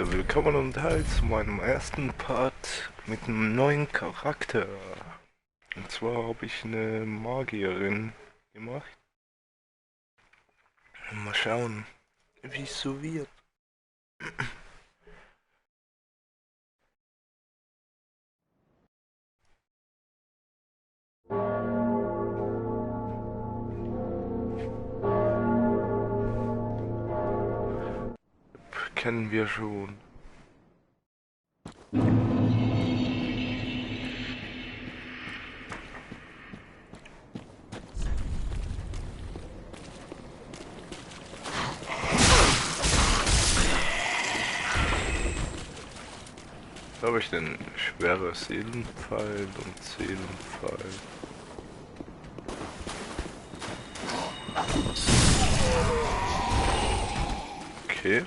Willkommen und halt zu meinem ersten Part mit einem neuen Charakter. Und zwar habe ich eine Magierin gemacht. Mal schauen, wie es so wird. Kennen wir schon. Da habe ich den schwerer Seelenpfeil und Seelenpfeil. Okay,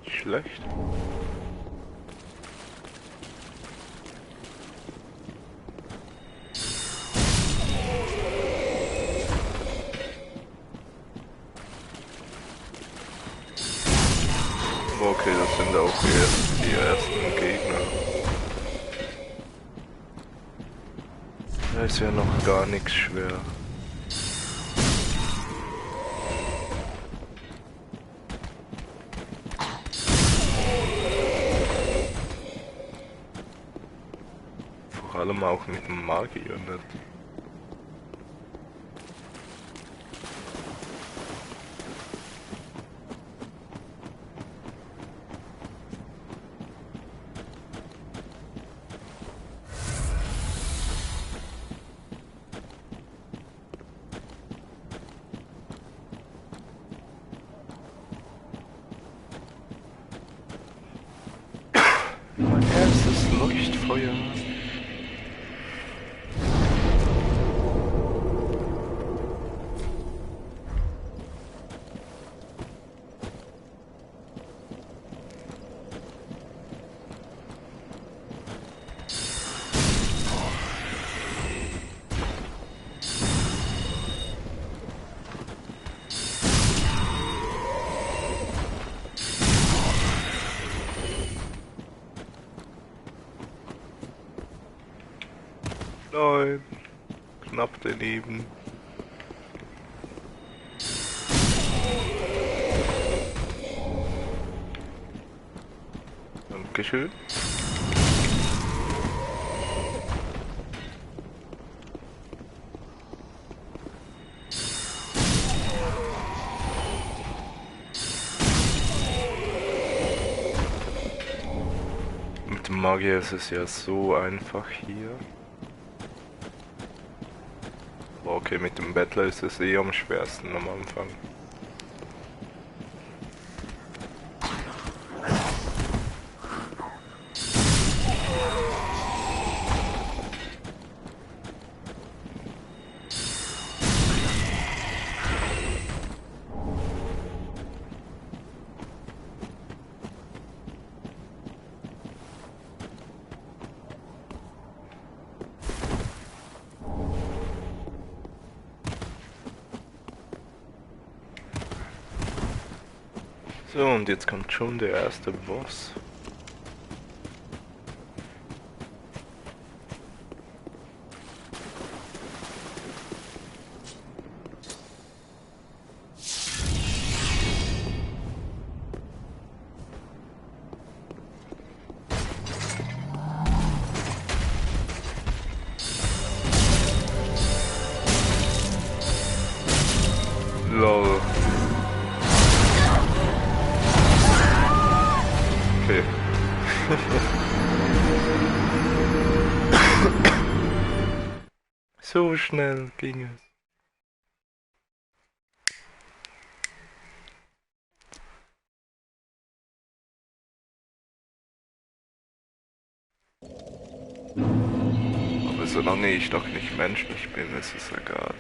nicht schlecht. Okay, das sind auch die ersten Gegner. Da ist ja noch gar nichts schwer. Vor allem auch mit dem Magier nicht. Mein erstes Leuchtfeuer. Nein, knapp daneben. Dankeschön. Mit dem Magier ist es ja so einfach hier. Okay, mit dem Bettler ist es eh am schwersten am Anfang. So, und jetzt kommt schon der erste Boss. Lol. Okay. So schnell ging es. Aber solange ich doch nicht menschlich bin, ist es egal.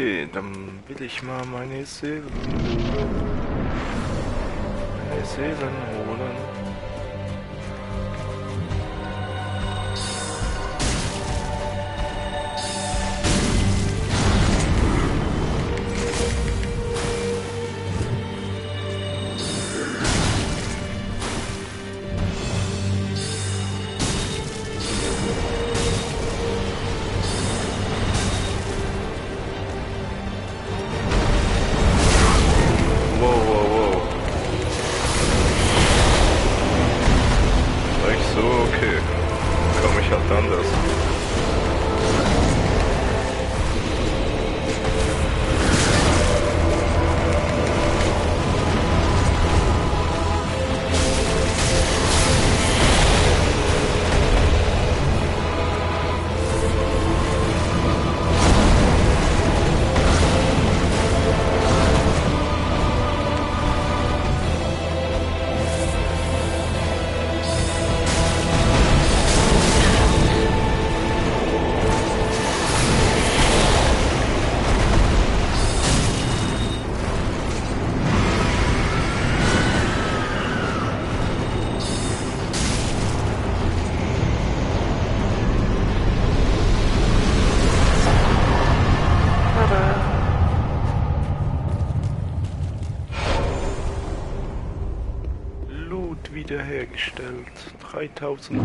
Okay, dann will ich mal meine Seelen holen. So, okay. Komme ich halt anders. Loot wiederhergestellt. 3010.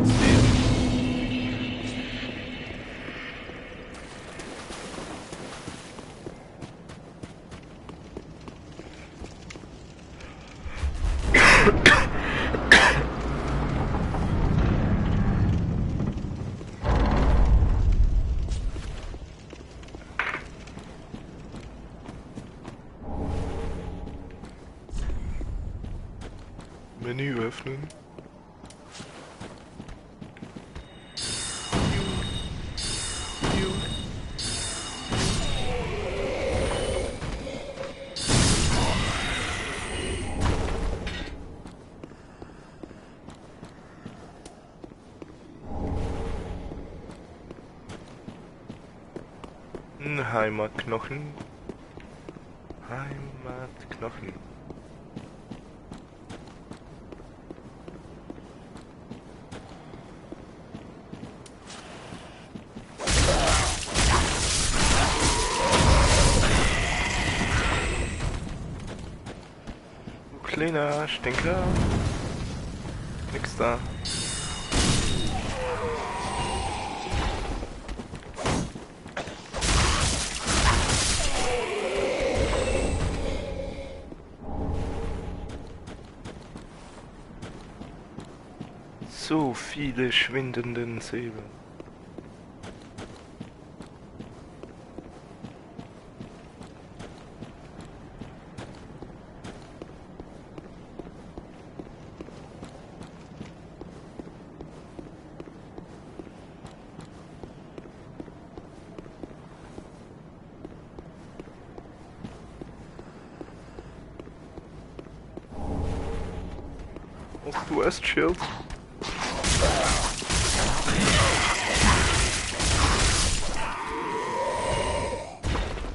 Menü öffnen. Ein Heimatknochen. Heimatknochen. Kleiner Stinker. Nix da. So viele schwindenden Seelen. Hast du Schild?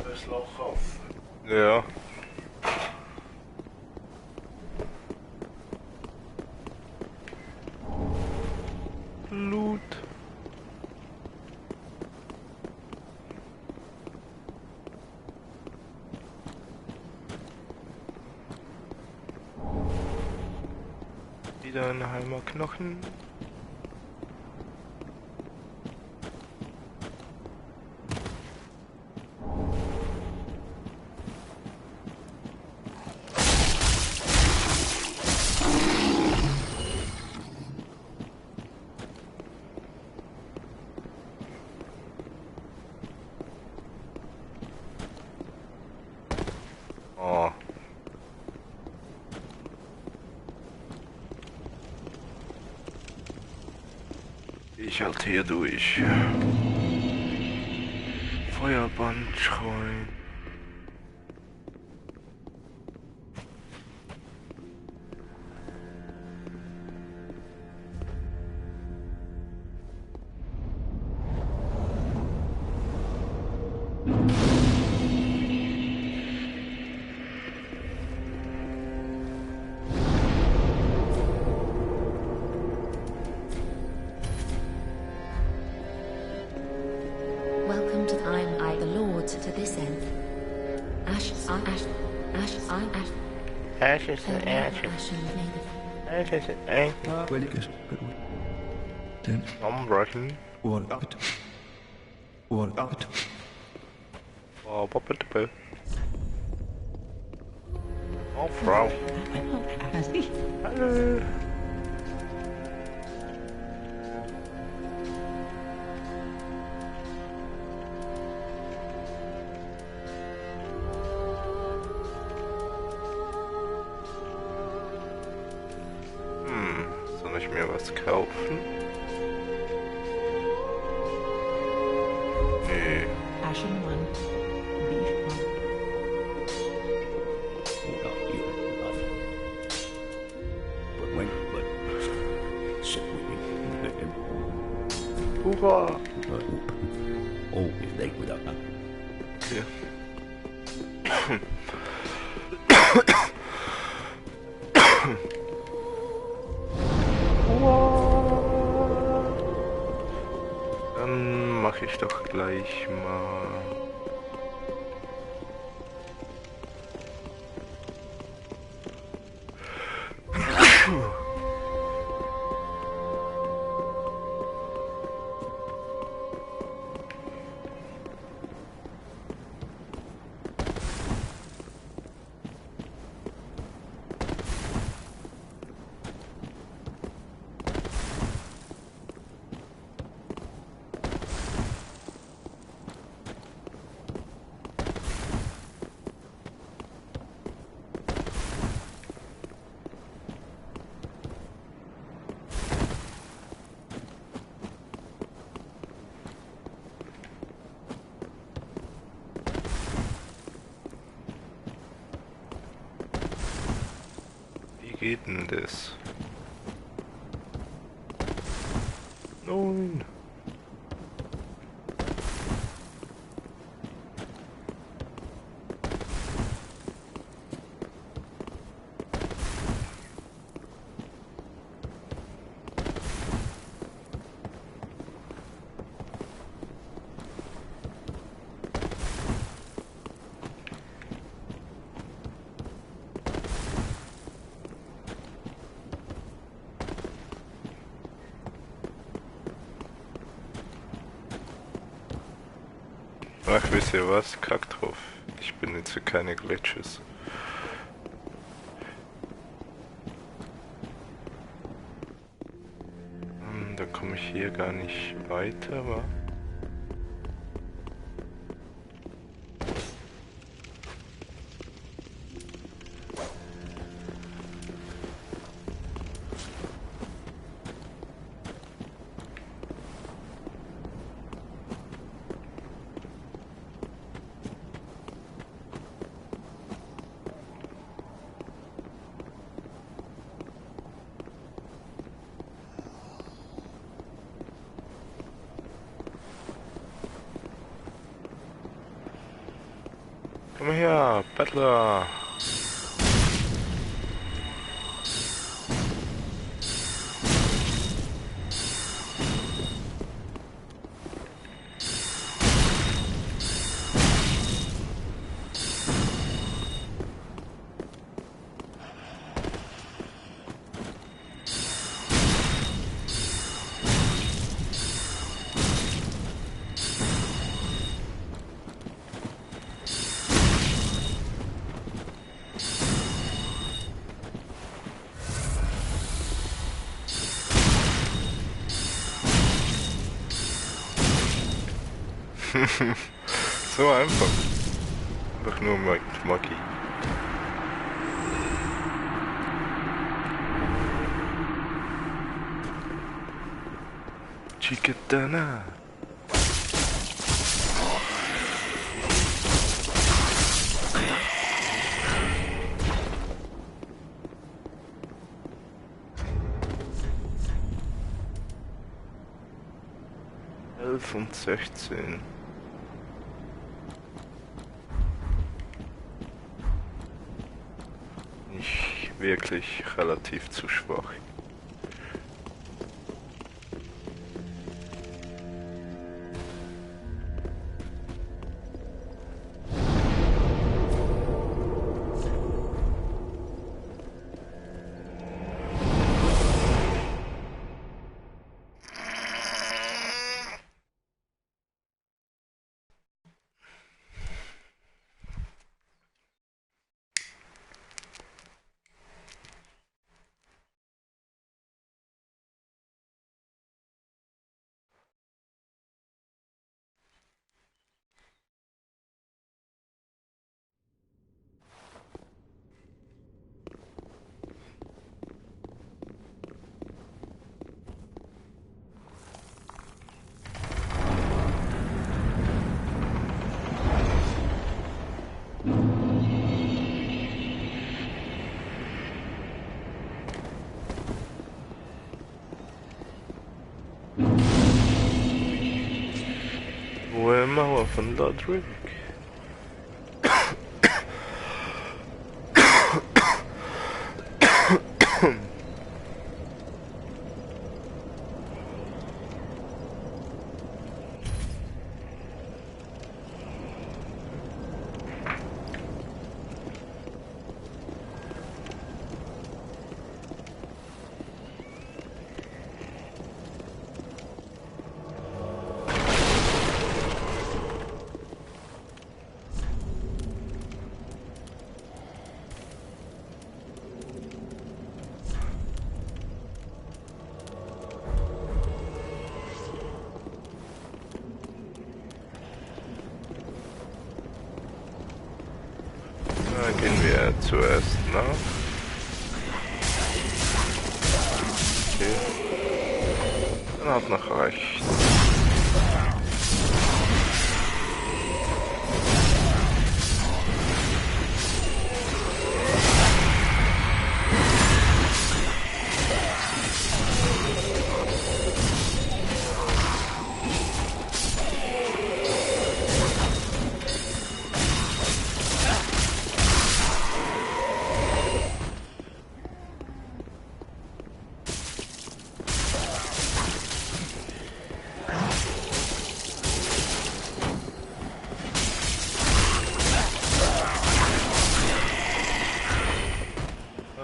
Das Loch auf. Ja. Loot. Wieder ein Heimatknochen. Oh. Ich halte hier durch. Feuerband schreien. Ashes and ashes. Ashes and ashes. Really good. Then I'm running. one bit. One bit. Oh, Bobbit. Oh, Frau. Hallo. Soll ich mir was kaufen? Nee. Ashen 1, Beef 1. Hold up, you nothing. But sit with me. Hurra! Oh, your leg without that. Okay. Dann mache ich doch gleich mal. Wie geht denn das? Nein. Ach, wisst ihr was? Kack drauf. Ich benutze keine Glitches. Da komme ich hier gar nicht weiter, wa? Komm her, Bettler! So einfach. Einfach nur Magie. Chicatana. Und 16. Nicht wirklich relativ zu schwach. von Lord Rick. Dann gehen wir zuerst nach. Okay. Dann ab nach rechts.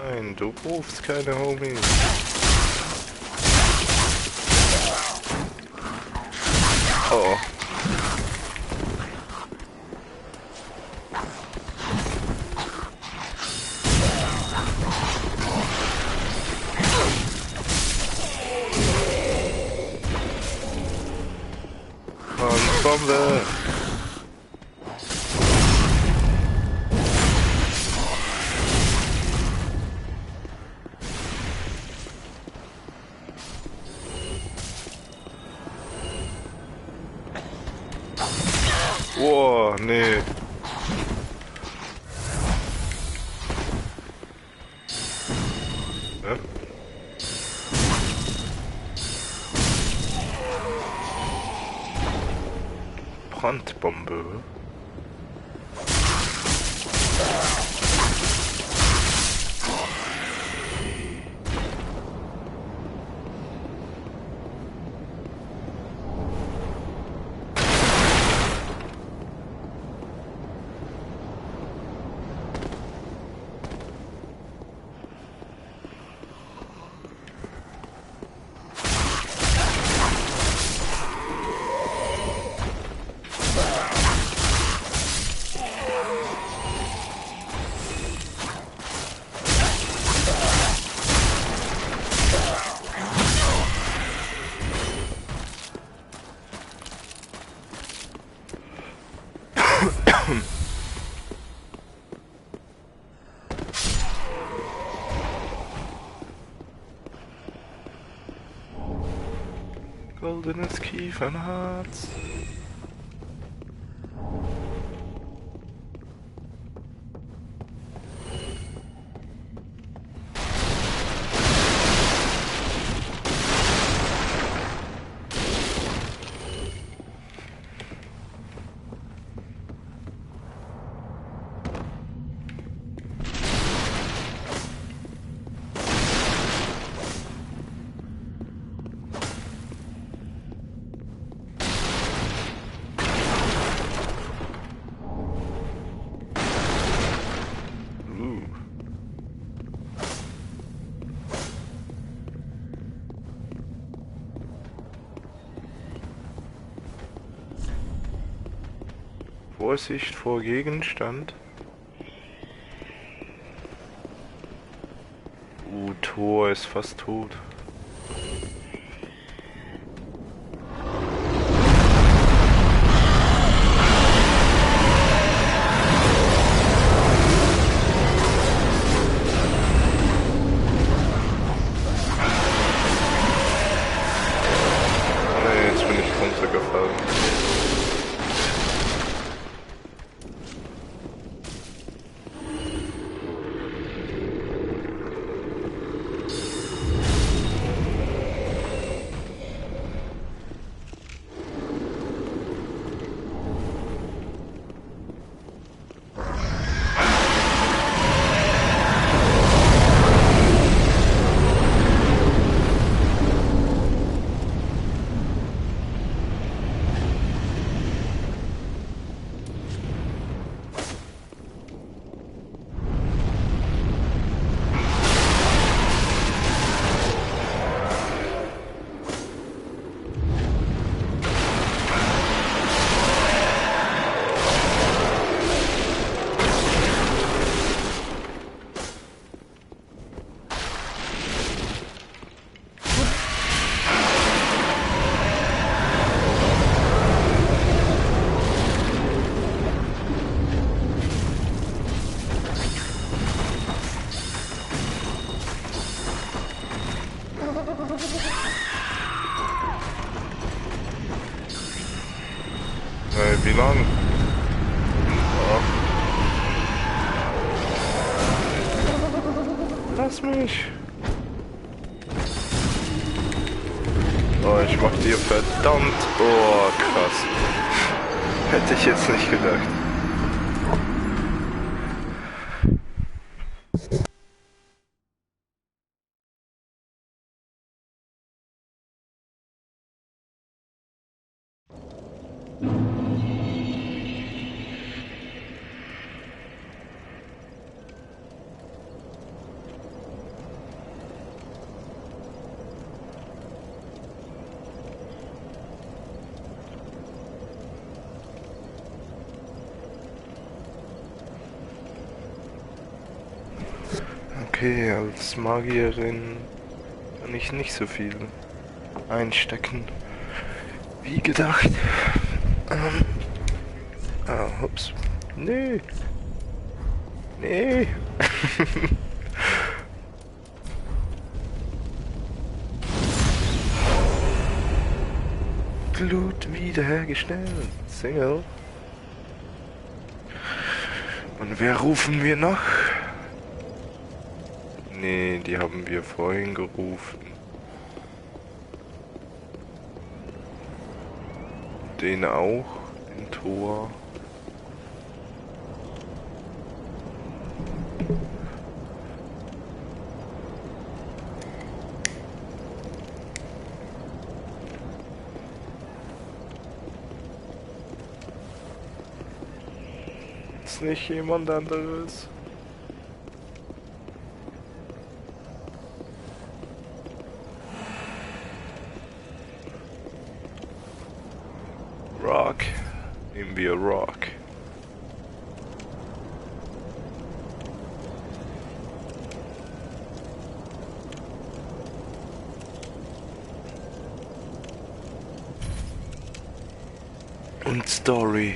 Nein, du rufst keine Homies. Oh. Und Bombe. Boah, nee. Ja? Brandbombe. Goldenes Kiefernharz. Vorsicht vor Gegenstand. Thor ist fast tot. Nee, jetzt bin ich runtergefallen. lang. Oh. Lass mich. Oh, ich mach dir verdammt. Oh, krass. Hätte ich jetzt nicht gedacht. Okay, als Magierin kann ich nicht so viel einstecken wie gedacht. Ups. Nee. Nee. Glut wiederhergestellt. Single. Und wer rufen wir noch? Nee, die haben wir vorhin gerufen. Den auch, den Tor. Ist nicht jemand anderes? Rock. Nehmen wir Rock. Und Story.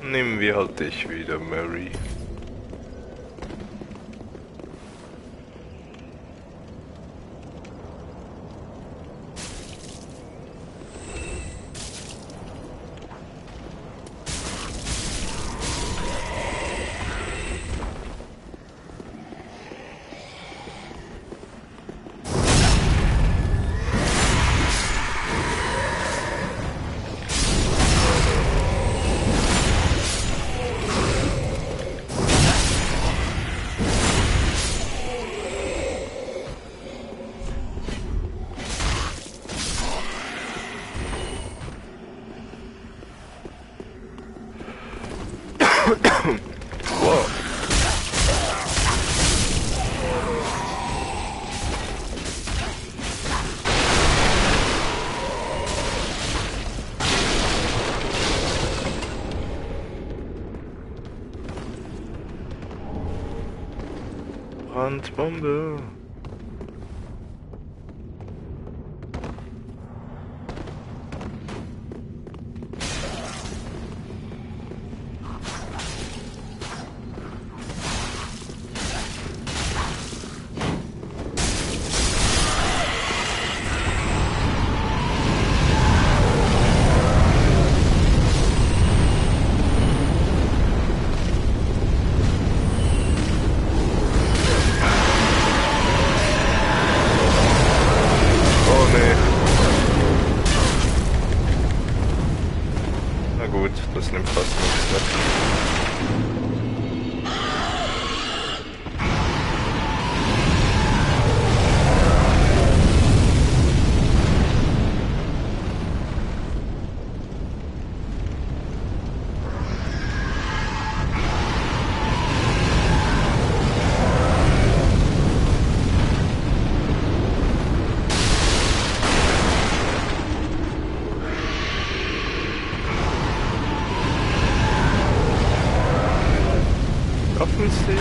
Nehmen wir halt dich wieder, Mary. Wow. Brandbombe. Oh nee. Na gut, das nimmt fast nichts mit. Waffensäge.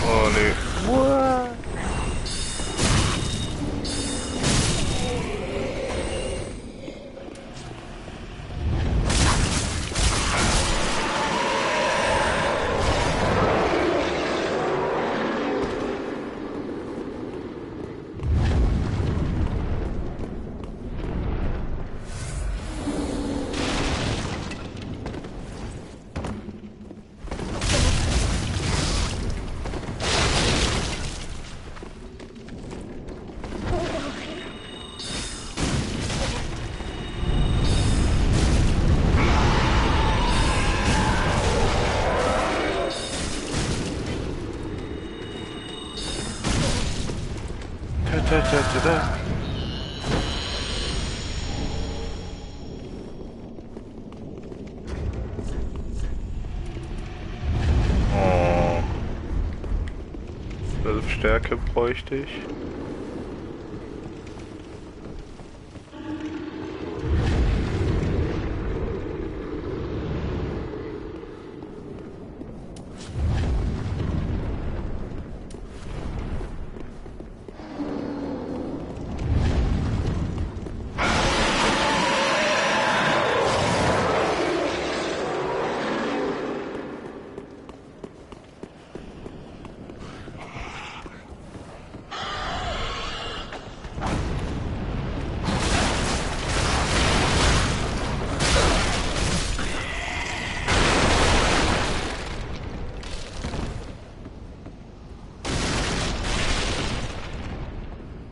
Oh nee. Da. Oh. 12 Stärke bräuchte ich.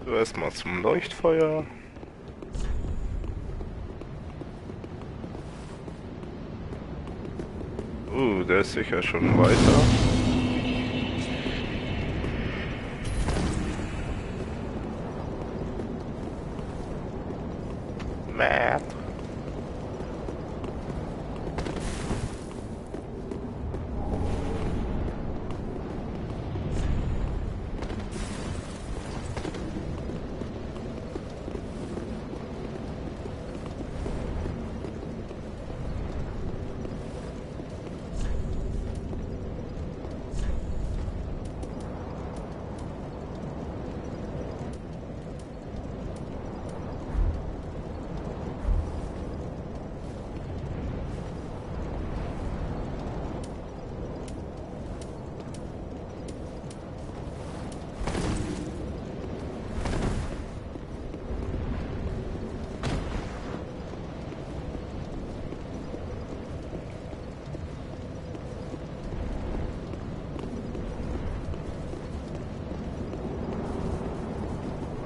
So, erstmal zum Leuchtfeuer. Der ist sicher schon weiter. Map.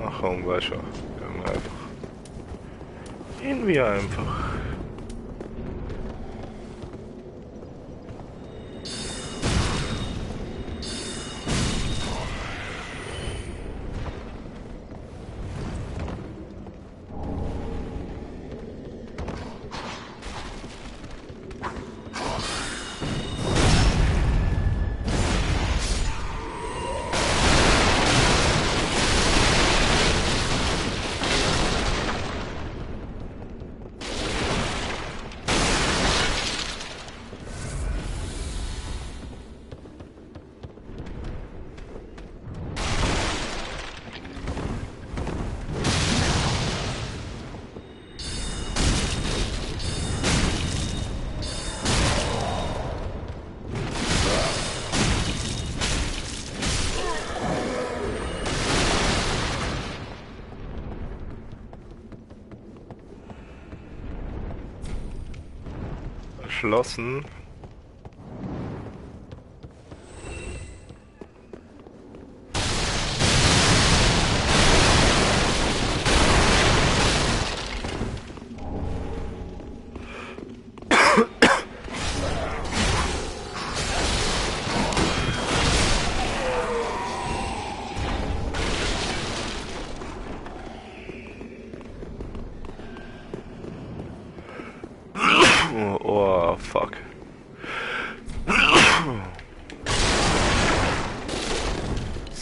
Ach, Raumwäscher. Gehen wir einfach. Erschlossen.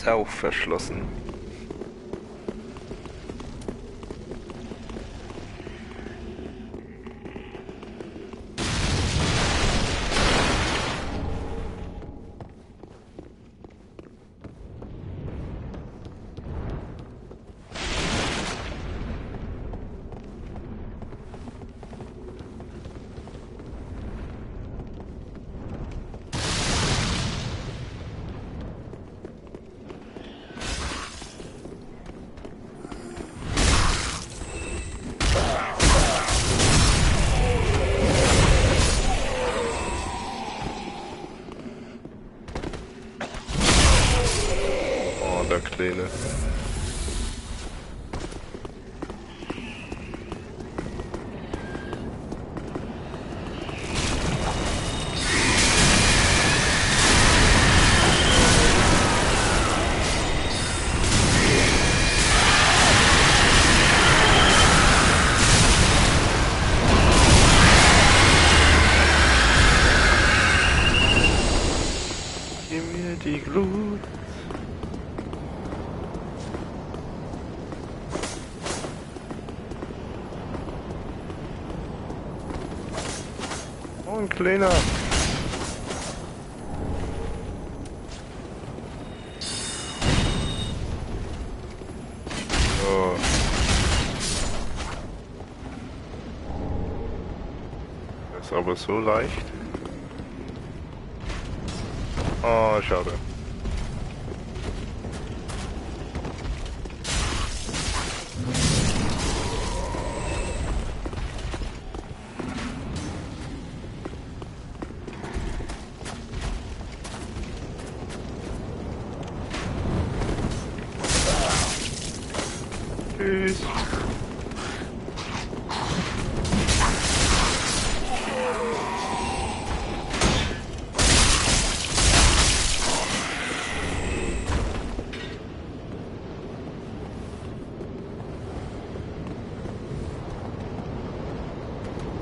ist auch verschlossen. Der Kleine. Gib mir die Glut. Oh, ein Kleiner. Oh. Das ist aber so leicht. Oh, schade. Tschüss.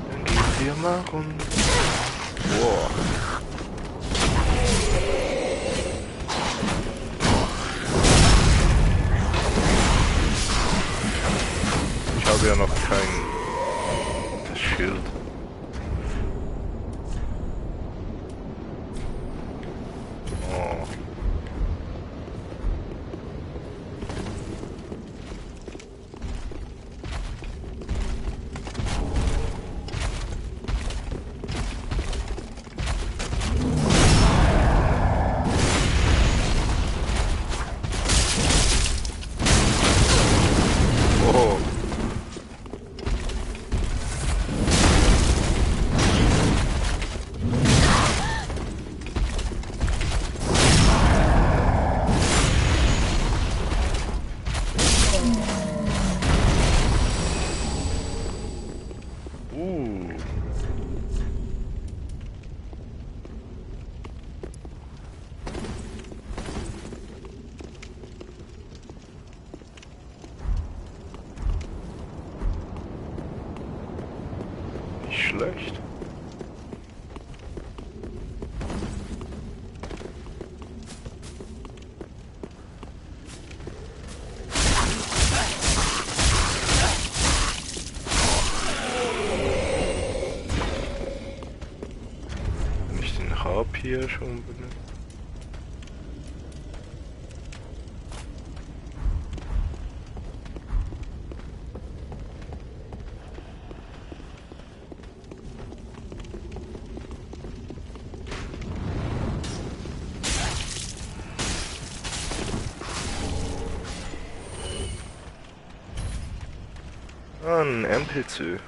Dann gehen wir mal runter. Wow. Ich habe ja noch das Schild. Oh. Oh. Nicht schlecht. Wenn ich den Rapier schon benutze. Ah, ein NPC.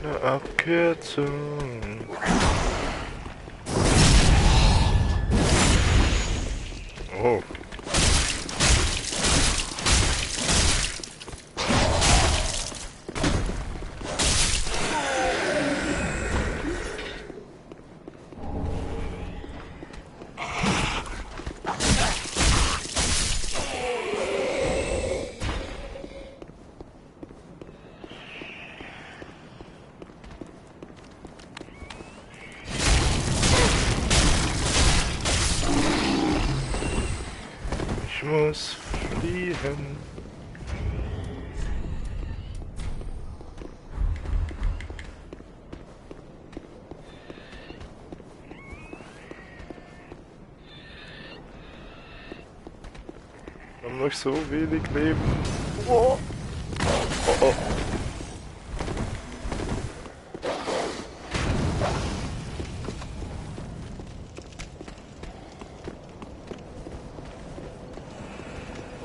Eine Abkürzung. Oh. Ich muss fliehen. Wir haben noch so wenig Leben. Oh. Oh, oh.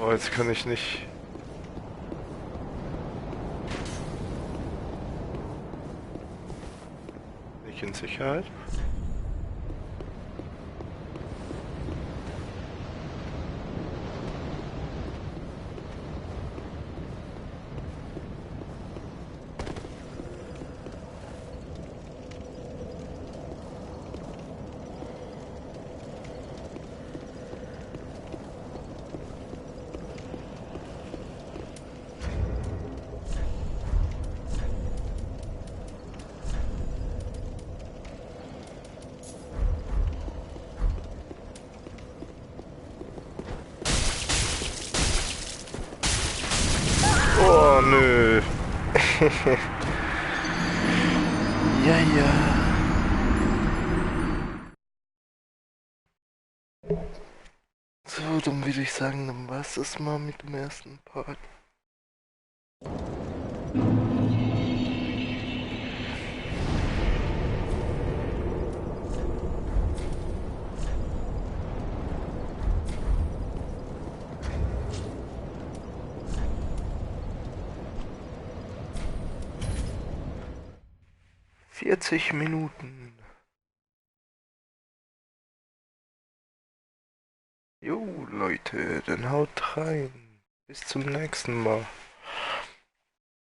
Oh, jetzt kann ich nicht. Nicht in Sicherheit. Oh, nö. Ja, ja. So, dann würde ich sagen, dann war's das mal mit dem ersten Part. ...40 Minuten. Jo, Leute, dann haut rein. Bis zum nächsten Mal.